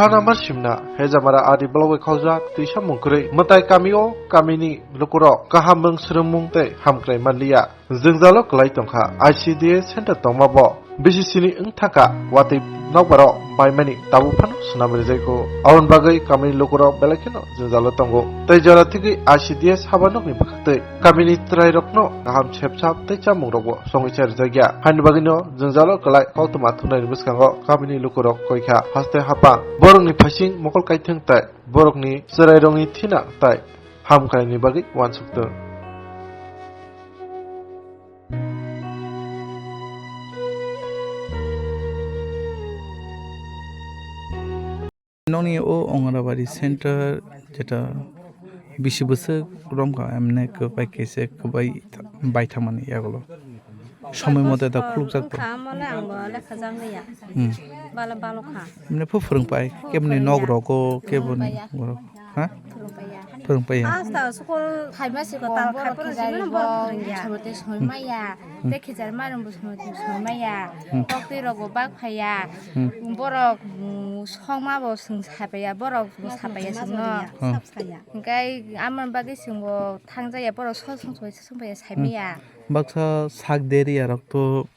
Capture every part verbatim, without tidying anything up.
Hanamar simna, Hejamara adi block bai khaujak, twi samung kwrwi. Mwtai kami o, kamini lukurok kaham mung swrwngmung tei hamkrai manliya. Jwngjalo kwlai tongkha I C D S center tongma bo. B C C ni wngthaka watwi nokbaro baimani tabuk phano swnam rijaigo. Aboni bagwi kamini lukurok belai kheno jwngjalo tongo. Tei jora thigwi I C D S haba nokni bwkhaktwi kamini chwrairokno kaham sepsap tei chamungrokbo songwi cha rijakya. Haini bagwino jwngjalo kwlai koktwma thwngnaini bwskango kamini lukurok koikha haste hapang. Borokni phaising mokol kaithwng tei borokni chwrairokni thina tei hamkraini bagwi uansukthwng. Nokni o Anganwadi center jeta bisi bwswk romkha, emne kwbai kaisa kwbai baithangmani yagulo. Somoi mote da khulukjak bo. Wngkha, mole ang bo lekha jak liya. Hmm. Bala balo kha. Emne phu phwrwng pai, kebni nok rogo, keboni borok. Ha? Phwrwng pai ya. Phwrwng pai ya. Hasta school phaima siko tal khai phwrwng simi no borok phwrwng ya. Somote soi maya. Hmm. Te khichar marung bo somote soi maya. Hmm. Koktwi rok bo bak phai ya. Hmm. Borok, mm, songma bo swng sai pai ya, borok bo sai pai ya swngno. Hmm. Hingkai amon bagwi swng bo thang jaya, borok so song soi song pai ya sai maya. Hmm. Baksa sak deri arok to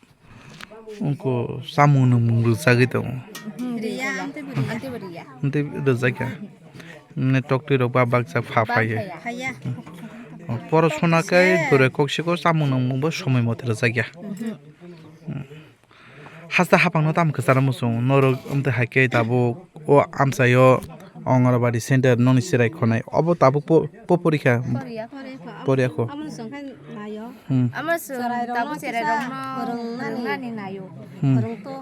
Wngkha, samung nwngmung rwchagwi tongo. Mhm, riya, amtwi bo riya. Amtwi bo riya. Amtwi rwjakya. Mane toktwi rok ba bakjak pha phaiya. Phaiya. Poro sona kai bwrwi kok siko samung nwngmung bo somoi mote rwjakya. Mhm. Haste hapang no tamo kwcharo muchung norok amtwi hai khe tabuk o amchaio Anganwadi center nokni chwrai khonai obo tabuk po, po porikha. Poriya. Poriya kho. Amo chwng khai naio. Hmm. Amo chwng tabuk cherai rokno phwrwngnani naio. Hmm. Phwrwng to.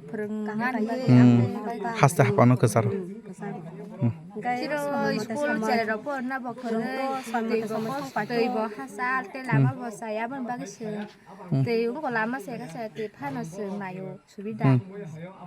Phwrwngnani bagwi. Hmm. Haste hapang no kwcharo. Hmm, kwcharo. Hmm. Chiro school cherai rok porna bo phwrwng twi bo hachal tei lama bo chaya aboni bagwi chwng. Hmm. Tei wngkha lama se kasa tei phano chwng naio subida. Hmm.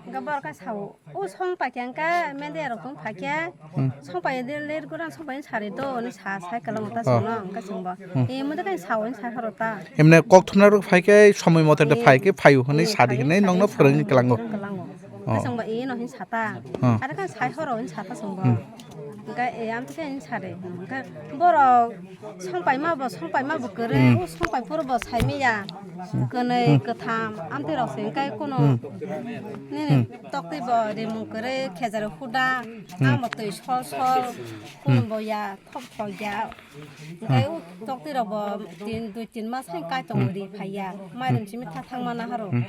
Hwnkhe borok khe sao, "O song paikha hwnkhe media rok tong phaikhe, hmm, song pai de ler gora song pai sari do," hwnwi sa sai kwlamo ta, oh, chwngno, hwnkhe chwngbo, hmm, "E mo de khe sao," hwnwi sa pharo ta. Emne kok thumna rok phaikhe somoi mote de, eh, phaikhe phaio hwnwi, eh, sadi phaio hwnwi sadi nokno sadi phwrwngwi kwlango. Phwrwng kwlango. Oh. Hwnkhe chwngbo eno hwnwi sa ta. Oh. Are khe sai pharo hwnwi sa ta chwngbo. Hmm. Hwnkhe e amtwi khe hwnwi sadi. Hwnkhe borok Songpaima bo, songpaima bo kwrwi, hmm, o songpai phuru bo saimaya. Hmm. Kwnwi, hmm, kwtham, amtwi rok se hwnkhe kuno, hmm, nini, hmm, toktwi bo rimung kwrwi, khejaro huda, hmm, ang bo twi sol sol, hmm, kuno bo ya, thok thok ya. Hwnkhe, hmm, o toktwi rok bo tin, dui tin mas hai kai tongo, hmm, ri phaiya. Mairum, hmm, simi tha thangma naharo. Hmm.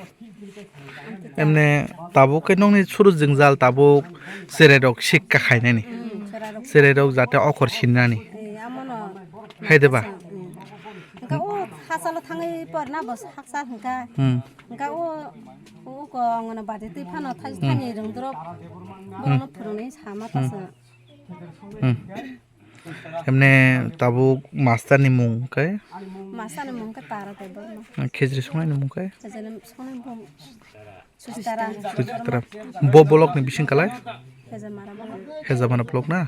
Emne tabuk khe nokni suru jwngjal tabuk cherai rok sikka khainani. Hmm, cherai rok. Cherai rok jate okhor sinnani. Eh, amono. Hai de ba? Hmm. Hwnkhe o hachalo thangwi porna bo haksa hwnkha. Hmm. Hwnkhe o, o ko Anganwadi twi phano thai, hmm, thani rwngdrop. Hmm. Bono phwrwngnai sama, hmm, tasa. Hmm. Emne tabuk master ni mung khe? Master ni mung khe Tara Debbarma. Khejri songnai ni mung khe? Khejri songnai mung Sustara. Sustara. Bo block ni bising kalai? Hejamara block. Hejamara block na?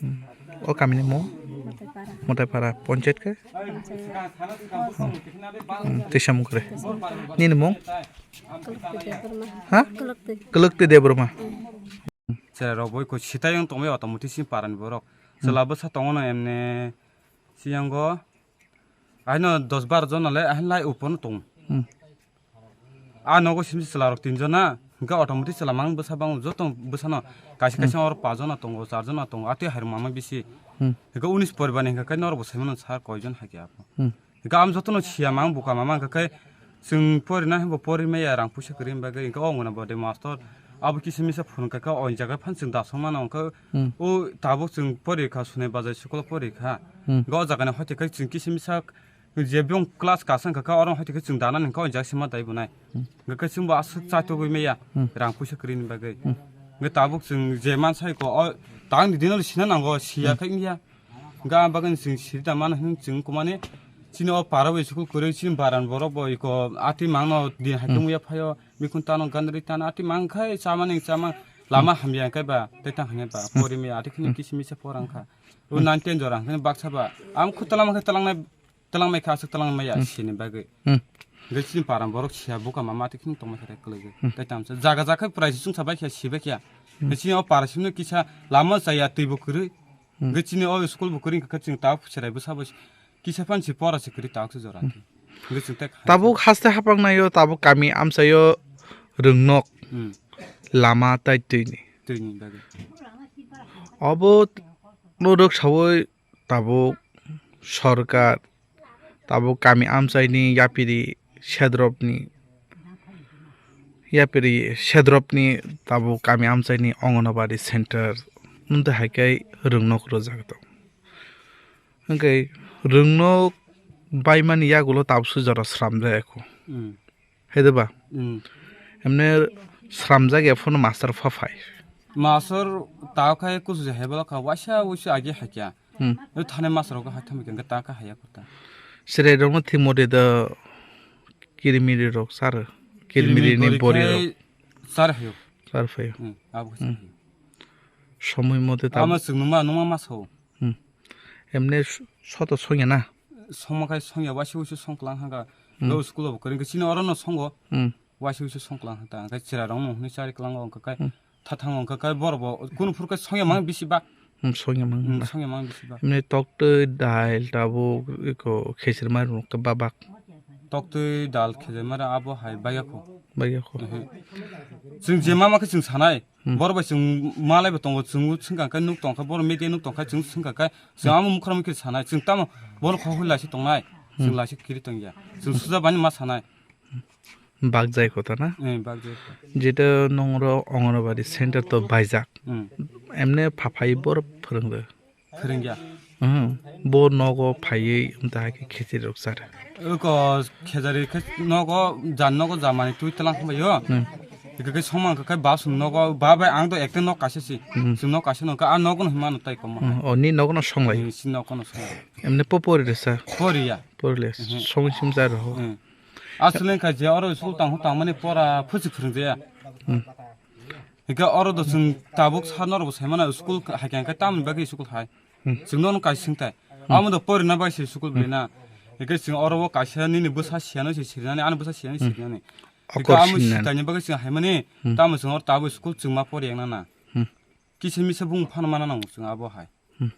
Hmm. O kami ni mung? Motaipara. Motaipara. Panchayat khe? Panchayat. Hmm. Hmm. Tisa mung khe? Nini mung? Kulukti Debbarma. Ha? Kulukti. Kulukti Debbarma. Hmm. Cherai rok boi ko sitai wng tongbai, automatic si parani borok. Hmm. Chwla bwsa tongo no emne siyango. Aino dos bar jona le ahin lai upo no tongo. Hmm. A nogo simsi chwla rok tin jona, hwnkhe automatic chwla mang bwsa bango joto bwsano kaisa, hmm, kaisa oro pa jona tongo, char jona tongo, atwi hairok mama bisi. Hmm. Hwnkhe unis poribar ni hwnkhe norok bo saimano sir koi jon hakhe apo. Hmm. Hwnkhe ang jotono siya mang buka mama hwnkhe chwng porina hwnba pori maya rang puisa kwrwi bagwi hwnkhe o Anganwadi master abo kisa misa phone kha khe o jaga phan chwng dasong mano hwnkhe, hmm, o tabuk chwng pori kha Sunai Bazar school pori kha. Hmm. Hwnkhe o jaga ni hoite khe chwng kisa misa je biyong class kasa wngkha khe oro hoite khe chwng dana hwnkhe o jaga sima dai bo nai. Hmm. Hwnkhe chwng bo aswk chaitugwi maya, hmm, rang puisa kwrwi ni bagwi. Hmm. Hwnkhe tabuk chwng je mansa ko o tang ni dino sina nango siya, hmm, khe wngya. Hwnkhe ang bagwi chwng siri tangmani hwn chwng kumani chini o para bai school kwrwi chini baran borok bo iko atwi mangno din haikhe, hmm, muya phaio mikhun tano gandri tano atwi mang khai chamani chama lama, hmm, hamya khai ba tei tang hwnwi ba, hmm, pori maya atwi khini, hmm, kisi misa porang kha. O, hmm, nine ten jora hwnkheno baksa ba ang khu twlangma khe twlangnai, twlangmai kha aswk twlangmaya, hmm, sini bagwi. Hmm. Hwnkhe chini paran borok siya buka mama atwi khini tongma khe kwlwi. Hmm. Tei tamsa jaga jaga khe prai chwngsa bai khe si bai khe. Hmm. Chini o para simi no kisa lama chaya twi bo kwrwi. Hmm. Hwnkhe chini o school bo kwrwi hwnkhe chwng tabuk cherai bwsa bo kisa phan si pora se kwrwi tabuk se jora. Hmm. Hwnkhe chwng tei kha-, tabuk haste haphang naio, tabuk kami amchaio rwngnok. Hmm. Lama tai twi ni. Twi ni bagwi. Obo no rwk saui tabuk sorkar, tabuk kami amchaini yapiri sedropni, yapiri sedropni tabuk kami amchaini Anganwadi center, nungtwi hai khe rwngnok rwjak tong. Hwnkhe rwngnok baimani yagulo tabuk se jora sramjak eko. Hmm. Hai de ba? Hmm. Emne sramjak ya phone master pha phai. Master ta khai kusu je hebala kha waisa waisa agi hakya. Hmm. O thane master ko hatham ke ta ka haya kota. Sere rong thimo de da kirimiri rok sar. Kirimiri ni bori rok. Sar hayo. Sar phayo. Hmm. Abu. Hmm. Somoi mote ta. Ama sung numa numa maso. Hmm. Emne s-, soto songya na? Songma khai songya, waisa waisa songklang hangka. Hmm. Bo school bo kwrwngkhe chini oro no songo. Hmm. Waisa waisa songklang hangka. Hangkhe chwrairok no hwnwi chari klango hangka khai. Hmm. Thathango hangka khai borok bo kunu phuru khai songya mang bisi bak. Hmm, songya mang Hmm, na. Songya mang bisi bak. Emne toktwi, dail, tabuk, eko, khesir mairum khe babak. Toktwi, dal, khesir mairum abo hai baiya kho. Baiya kho. Mhm. Chwng je mama khe chwng sanai. Hmm. Borok bai chwng malai bo tongo, chwng swngkha khe nuk tongkha, borok media nuk tongkha, chwng swngkha khe, chwng Hmm. amo mukhra mukhe sanai, chwng tamo borok kho hoi laisi tongnai, chwng Hmm. laisi kiri tongya, chwng suja bani ma sanai. Bak jai kota na? Eh, bak jai kota. Jeta nongro Anganwadi center to baijak. Hmm. Emne phaphai borok phwrwngde. Phwrwngya. Mhm. Bo nogo phaiwi wngta hai khe khechiri rok char. Oko khejari khe nogo, jan nogo jamani twi tlang khambaio. Hmm. Eke khe songma khe ba sung nogo, ba bai ang do ekte nok kaisa si. Hmm. Sung nok kaisa nokha, a nogo no hima no tai koma. Hmm. O ni nogo no songlai. Ni si nogo no songlai. Emne po pori resa. Poriya. Pori le. Mhm. Song sim jar ho. Hmm. Aswk wngkha je oro school tang tangmani pora phusi phwrwng jaya. Hmm. Hingke oro do chwng tabuk sa norok bo sai mano school hai khe tamni bagwi school hai. Hmm. Chwng nono kaisa swngtai. Hmm. Amo do porina bai se school Hmm. bwlai na. Hingke chwng oro o kaisa nini bwsa siyano se sirinani, ani bwsa siyano Hmm. sirinani. Hingke Akor amo sinani. Sitaini bagwi chwng hai mani, Hmm. tamo chwng oro tabuk school chwng ma pori yang nana. Hmm. Kisa misa bung phano mana nango chwng abo hai. Hmm.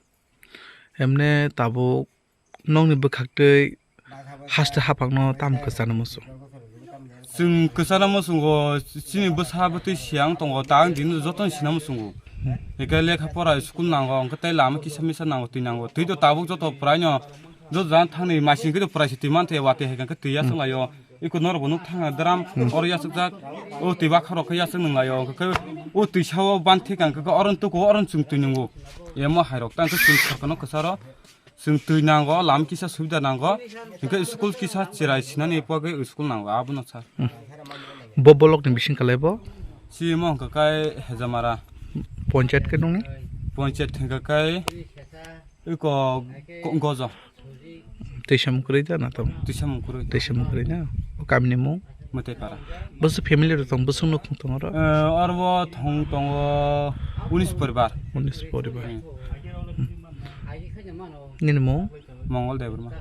Emne tabuk nokni bwkhaktwi haste haphangno tamo kwchana muchung? Chwng kwchana muchungo, chini bwsa bwtwi siyang tongo, ta ang dino jotono sina muchungo. Hingke lekha pora school nango, hingke tei lama kisa misa nango, twi nango. Twi do tabuk joto pwraino, joto jang thangni masing khe do pwrai se twi manthe, watwi hai khe twi yaswk laio. Iko norok bo nuk thang dram, oro yaswk jak, o twi bakha rok khe yaswk nung laio. Hingke o twi sao ban thik ang khe oro tuku, oro chwng twi nungo. Emo hai rok ta ang khe chwng sarkano kwcharo. Chwng twi nango, lam kisa subida nango, hingke school kisa cherai sinani pogwi school nango, abono sir. Hmm. Bo bolok ni bising kalai bo? Chimo hingka kai Hejamara. Ponchayat ke nungni? Ponchayat hingka kai iko Go-, Gojo. Teisa mukrui da na tamo? Teisa mukrui. Teisa mukrui na? O kamni mung? Mwtai para. Bwswk family rok tong, bwswk nukhung tong oro? Eh, oro bo thong tongo unis poribar. Unis poribar. Hmm. Hmm. Nini mung? Mongol Debbarma.